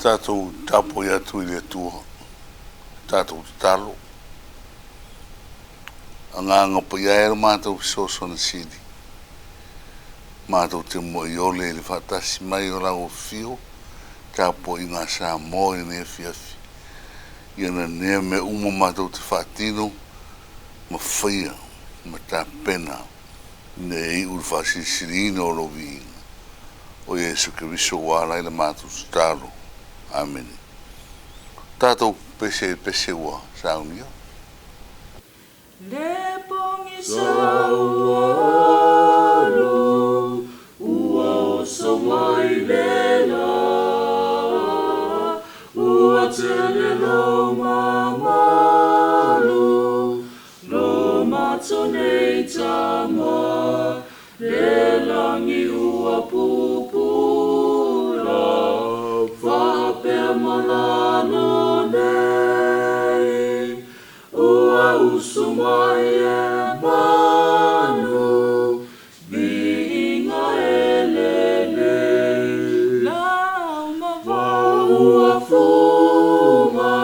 Tatou tapuai atu i le Atua, tatou tatalo. Agaga Paia e lo matou fesoasoani sili, matou te moaiole i le faatasi mai o lau afifio, tapuaiga a Samoa i lenei afiafi. Ia nanea mea uma matou te faatino ma faia ma tapena ina ia iu i le faasilisiliina o lou viiga. O Iesu Keriso ua ala ai le matou tatalo. Amene. Tatou pese i le pese ua saunia. Le pogisa ua alu, ua oso mai le la, ua tele lo mamalu, lo mato nei tama, le lagi ua pupula, faapea malalo nei, ua usu mai e manu, viiga e lelei. Lau ma vao ua fuga,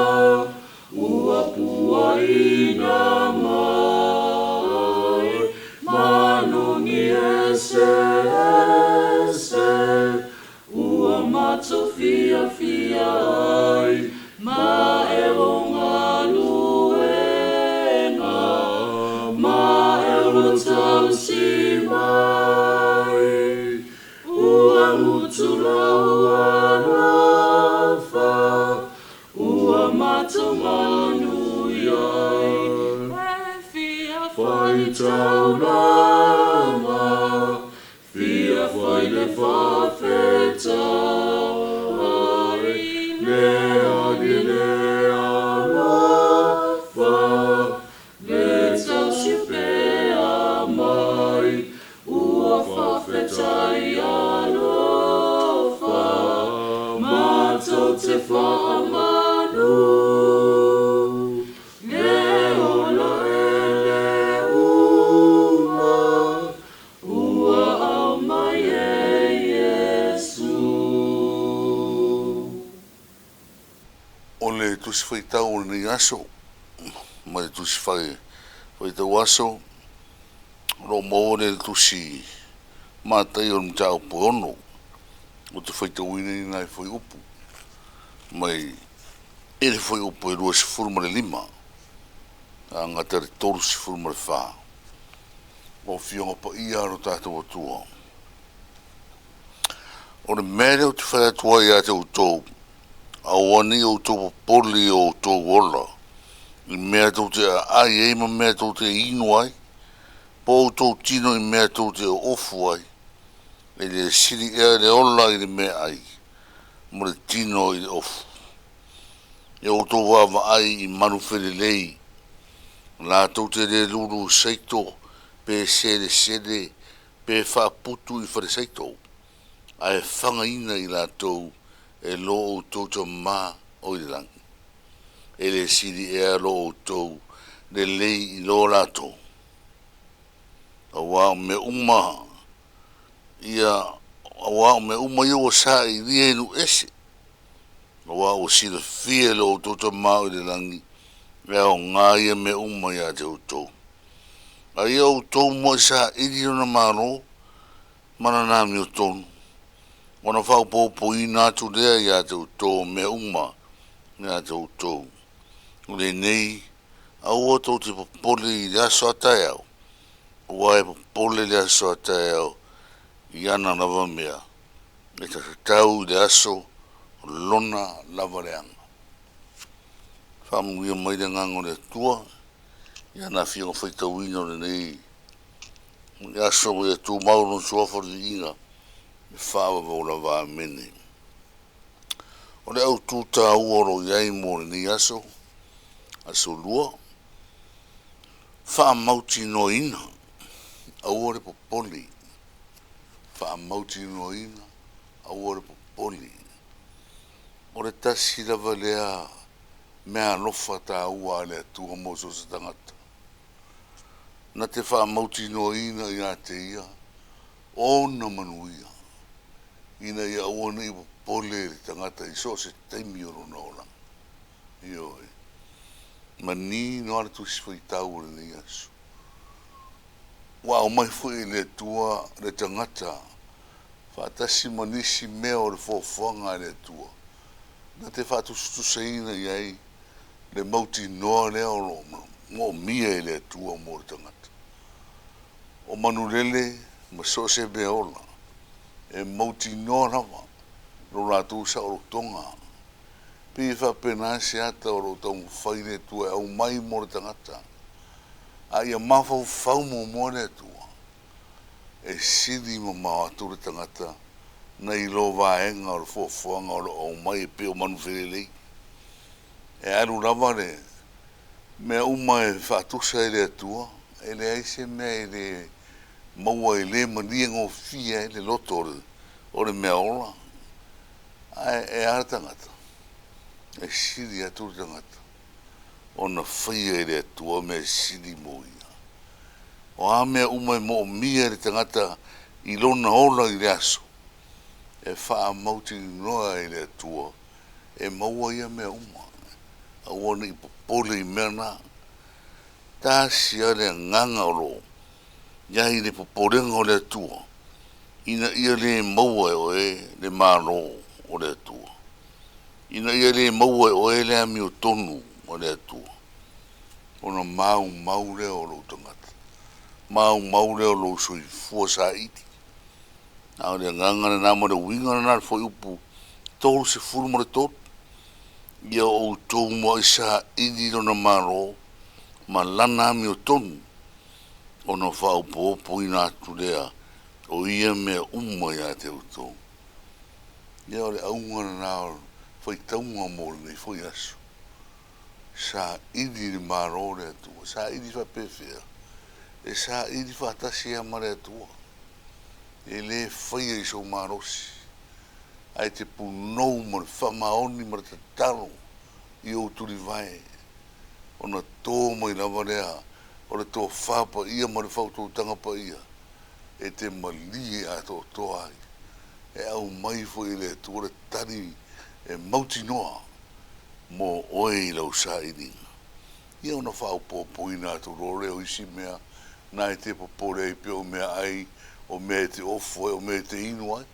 ua puaina mai, manogi eseese, ua matou fiafia ai, ma e o galuega, ma e o tausi mai, ua mutu lou alofa, ua matou manuia ai, e fia faitau lava, fia fai le faafetai, le alii le alofa, le tausi pea mai, ua faafetai alofa, matou te faamanu. Le ola e le uma, ua aumai e Iesu. O le Tusi Faitau o lenei aso ma le Tusi Faitau Aso o lo o maua lea i le Tusi Mataia o le Mataupu e 6. Ou te faitauina ai nai fuaiupu mai i le fuaiupu e 25 agata i le 34. O Afioga Paia a lo tatou Atua. O le mea lea ou te fai atu ai ia te outou, aua ne i outou popole i o outou ola, i mea tou te aai ai ma mea tou te inu ai, po o outou tino i mea tou te oofu ai. E le sili ea le ola i le meaai ma le tino i le ofu. Ia outou vaavaai i manu felelei, latou te le lulu saito pe selesele pe faaputu i falesaito, ae fagaina i latou e lo outou Tama o i le lagi. E le sili ea lo outou lelei i lo latou? Aua o mea uma ia aua o mea uma ia ua sailia e nuu ese, aua ua silafia e lo outou Tama o i le lagi e aoga ia mea uma ia te outou. A ia outou muai saili lona Malo ma lana amiotonu, ona faaopoopoina atu lea ia te outou o mea uma ia te outou. O lenei, aua tou te popole i le aso a taeao, aua e popole le aso a taeao i ana lava mea, e tatau i le aso lona lava leaga. Faamanuia mai le Agaga o le Atua i ana afioga faitauina o lenei aso ia tumau lona suafa o le viiga e faavavau lava. Amene. O le autu taua o lo o i ai mo lenei aso, aso lua, faamautinoaina, aua le popole, faamautinoaina, aua le popole. O le tasi lava lea meaalofa taua a le Atua mo so o se tagata, na te faamautinoaina ia te ia ona manuia. ina ia aua ne i popole le tagata i so o se taimi o lona olaga. Ioe. Manino lava le Tusi Faitau o lenei aso. Ua aumai foi e le Atua le tagata faatasi ma nisi mea o le foafoaga a le Atua, na te faatusatusaina i ai le mautinoa lea o lo o moomia e le Atua mo le tagata. O manulele ma so o se mea ola, e mautinoa lava lo latou saolotoga. Pei e faapena se ata o lo o taumafai le Atua e aumai mo le tagata, a ia mafaufau muamua le Atua, e sili mamao atu le tagata nai lo vaega o le fuafuaga o lo o aumai e pei o manu felelei. E alu lava le mea uma e faatusa e le Atua, e leai se mea e le maua e le malie gofie ai le loto o le mea ola. Ae e a le tagata? E sili atu le tagata ona faia e le Atua mea sili mo ia. O a mea uma e moomia e le tagata i lona ola i le aso, e faamautinoa e le Atua e maua ia mea uma. Aua ne i popole i mea na. Tasi lava le agaga o lo o i ai le popolega o le Atua, ina ia le maua e oe le Malo o le Atua, ina ia le maua e oe le amiotonu a le Atua, ona maumau lea o lou tagata, maumau lea o lou soifua saili. A o le agaga lena ma le uiga lena o le fuaiupu 33, ia outou muai saili lona Malo ma lana amiotonu, ona faaopoopoina atu lea o ia mea uma ia te outou. Ia o le auga lena o le faitauga mo lenei foi aso. Saili le Malo o le Atua. Saili faapefea? E saili faatasi lava ma le Atua. E le faia i sou malosi, ae te punou ma le faamaoni ma le tatalo i ou tulivae, ona to mai lava lea o le tofa paia ma le faautautaga paia e te malie atoatoa ai, e aumai foi e le Atua le tali e mautinoa mo oe i lau sailiga. Ia ona faaopoopoina atu loa lea o isi mea na e te popole ai pei o meaai, o mea e te ofo ai, o mea e te inu ai.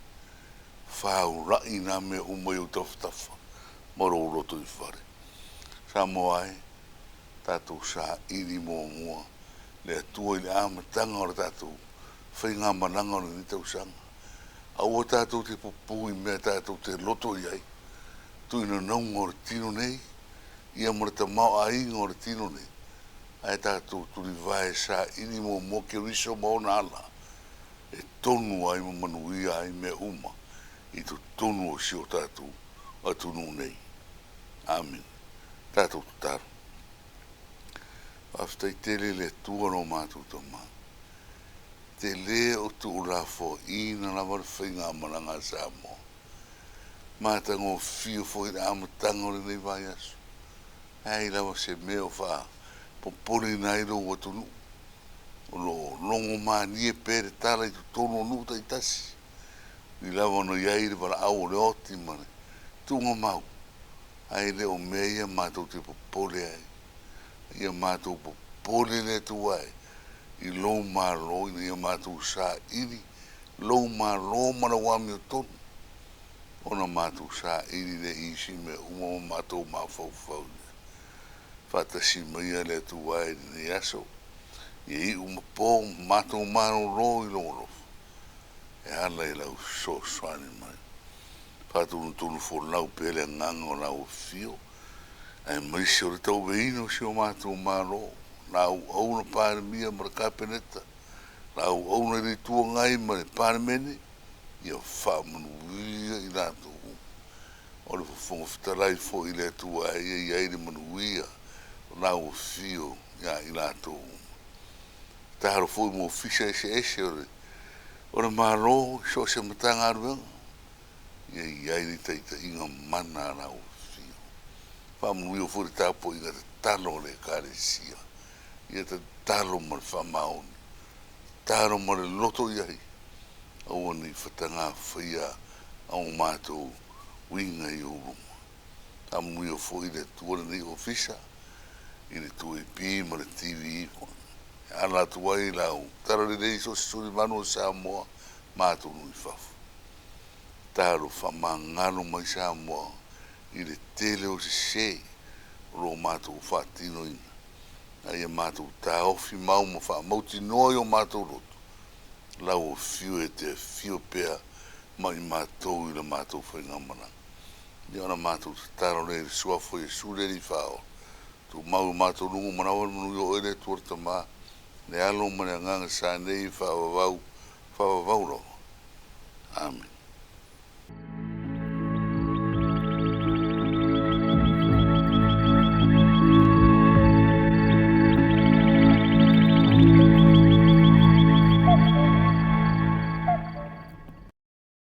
Faulai nā mea uma i ou tafatafa ma lou lotoifale. Samoa e, tatou saili muamua le Atua i le amataga o le tatou faigamalaga o lenei tausaga. Aua tatou te pupū i mea tatou te loto i ai, tuinanauga o le tino nei, ia ma le tamaoaiga o le tino nei, ae tatou tulivae saili muamua Keriso ma ona ala e tonu ai ma manuia ai mea uma i totonu o si o tatou atunuu nei. Amene. Tatou tatalo. Faafetai tele i le Atua lo matou Tama. Tele o tuulafoaiina lava le faigamalaga a Samoa. Matagofie foi i le amataga o lenei vaiaso. Leai lava se mea o faapopoleina ai lou atunuu. O lo o logo malie pea le tala i totonu o nuu taitasi. Ui lava ona i ai le valaau o le oti ma le tuugamau, ae le o mea ia matou te popole ai. Ia matou popole le Atua e i lou Malo ina ia matou saili lou Malo ma lau amiotonu, ona matou saili lea i isi mea uma ma matou mafaufau lea. Faatasi maia le Atua e i lenei aso, ia iu ma po ma matou malolo i lou alofa, e ala i lau fesoasoani mai. Faatonutonu folau pea le agaga o lau afio, aemaise o le tauaveina o si o matou Malo, la auauna Palemia ma le Kapeneta, la auauna i le Itu Agai ma le Palemene, ia faamanuia i latou uma. O le Fofoga Fetalai foi i le Atua e ia i ai le manuia o lau afio ia i latou uma. Tatalo foi mo ofisa eseese o le Malo i so o se Matagaluega, ia i ai le taitaiga mana a lau afio. Faamanuia foi le tapuaiga tatalo a le Ekalesia, ia tatalo ma le faamaoni, tatalo ma le loto i ai, aua ne i fatagafaia a o matou uiga i ou luma. Faamanuia foi le Atua lenei ofisa i le 2AP ma le TV e ala atu ai lau talalelei i so o se tulimanu o Samoa ma atunuu i fafo. Talofa faamagalo mai Samoa i le tele o sese o lo o matou faatinoina, a ia matou taofi mau ma faamautinoa i o matou loto lau afio e te afio pea ma i matou i la matou faigamalaga. Ia ona matou tatalo lea i le Suafa o Iesu le Alii Faaola, tumau i o matou luga manawa le manuia o oe le Atua le Tama, le Alo ma le Agaga sa nei faavavau, faavavau lava.